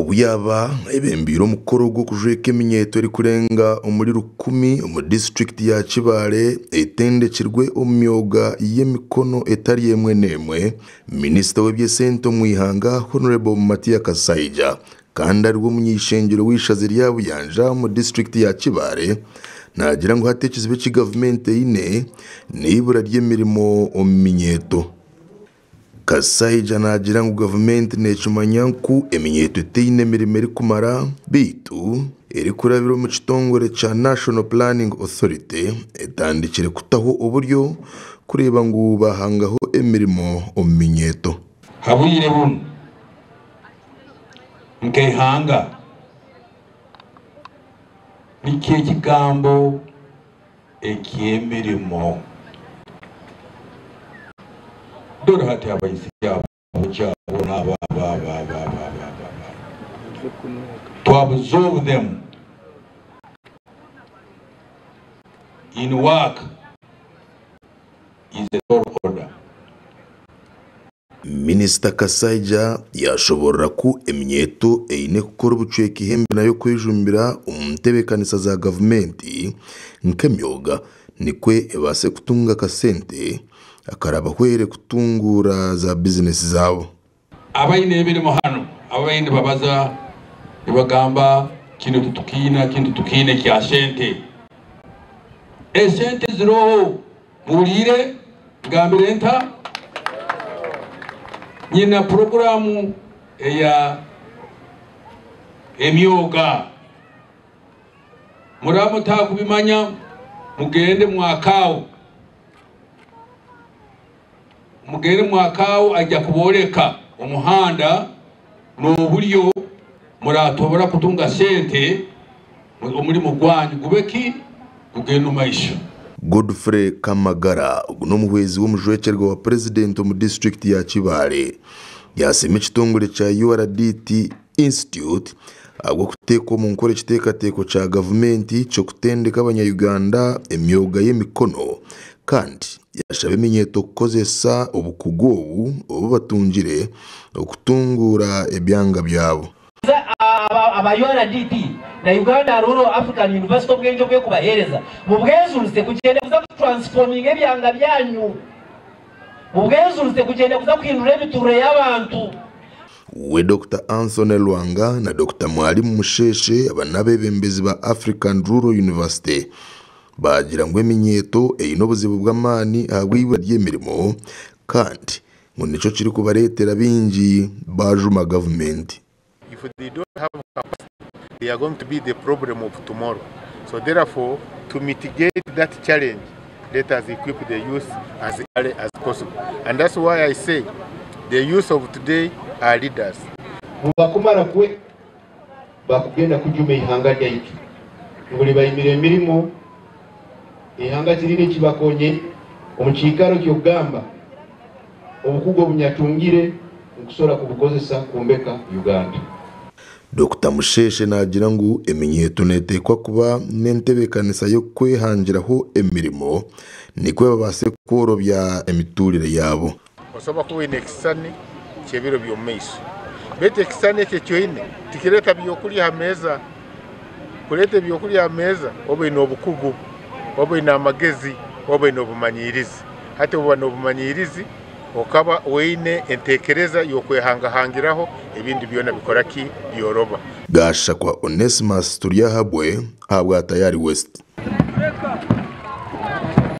Obu yaaba ayebembeire omukoro gw'okujweka eminyeeto erikurenga omuri rukumi omu disiturikiti ya Kibaale etendekirwe omu myoga y'emikono etari emwe n'emwe, Minisita w'eby'esente omu ihanga, Hon. Matia Kasaija kandi ariwe omuny'eishengyero w'eishaza erya Buyanja omu disiturikiti ya Kibaale naagira ngu hati ekizibu eki gavumenti eine n'eibura ry'emirimo omu minyeeto. Kasaija naagira ngu gavumenti neekimanya nku eminyeeto etaine mirimo erikumara beitu erikurabira omu kitongore kya National Planning Authority etandikire kutaho oburyo kureeba ngu baahangaho emirimo omu minyeeto. Ha bwire bunu, nk'eihanga, nikyo ekigambo eky'emirimo. Dora hati abaisiki abo abo abo abo abo abo abo abo abo to absorb them in work is a tall order. Minisita Kasaija yaashoboorora ku eminyeeto eine kukora obucweka ihembe nayo kwejumbira omu ntebeekanisa za gavumenti nk'emyoga nikwo ebaase kutunga akasente akarabahwere kutunguura za bizinesi zaabo. Abaine emirimo hanu ababaire nibabaza nibagamba kinu titukiina kinu titukiina ekya sente. Esente ziroho Muhuriire ngambire nta? Nyina puroguraamu eya emyoga. Muraba mutakubimanya mugende mwakaawo. Mugende mwakaawo aija kubooreka omuhanda n'oburyo muratobora kutunga sente omurimo gwanyu gube ki? Gugende omu maisho. Godfrey Kamagara, ogu n'omuhwezi w'omujwekyerwa wa Purezidenti omu disiturikiti ya Kibaale yasiima ekitongore kya URDT Institute ahabw'okuteeka omu nkora ekiteekateeko kya gavumenti ky'okutendeka abanya-Uganda emyoga y'emikono kandi yashaba eminyeeto kukozesa obukugu obu obu batungire okutunguura ebyanga byabo. Aba URDT na Uganda Rural African University obwengye obwekubahereza mubwejunise kugyenda kuza ku transforminga ebyanga byanyu, mubwejunise kugyenda kuza kuhindura emiturire y'abantu. We Dokita Anthony Lwanga na Dokita Mwalimu Musheshe aba n'abeebembezi ba African Rural University baagira ngu eminyeeto eine obuzibu bw'amaani ahabw'eibura ry'emirimo kandi ngu nikyo kirikubareetera baingi baajuma gavumenti. If they don't have capacity, they are going to be the problem of tomorrow. So therefore, to mitigate that challenge, let us equip the youth as early as possible. And that's why I say the youth of today are leaders. Bubakumara kwe bakugenda kujuma eihanga ryaitu ngu ribaimire emirimo, eihanga tiriine eki bakonye omu kiikaro ky'okugamba obukugu obunyatungire nkusobora kubukozesa kwombeka Uganda. Dokita Musheshe naagira ngu eminyeeto neeteekwa kuba n'entebeekanisa y'okwehangiraho emirimo nikwo babaase kworobya emituurire yaabo. Osobola kuba oine ekisisani ky'ebiro by'omu maiso, baitu ekisisani eki eki oine tikireeta byokulya ha meeza. Kureeta ebyokulya ha meeza oba oine obukugu, oba oine amagezi, oba oine obumanyiirizi. Hati obu oba n'obumanyiirizi, okaba oine enteekereza y'okwehangahangiraho, ebindi byona bikora ki? Byoroba. Gashakwa Onesmus Turyahabwe ahabwa Tayari West.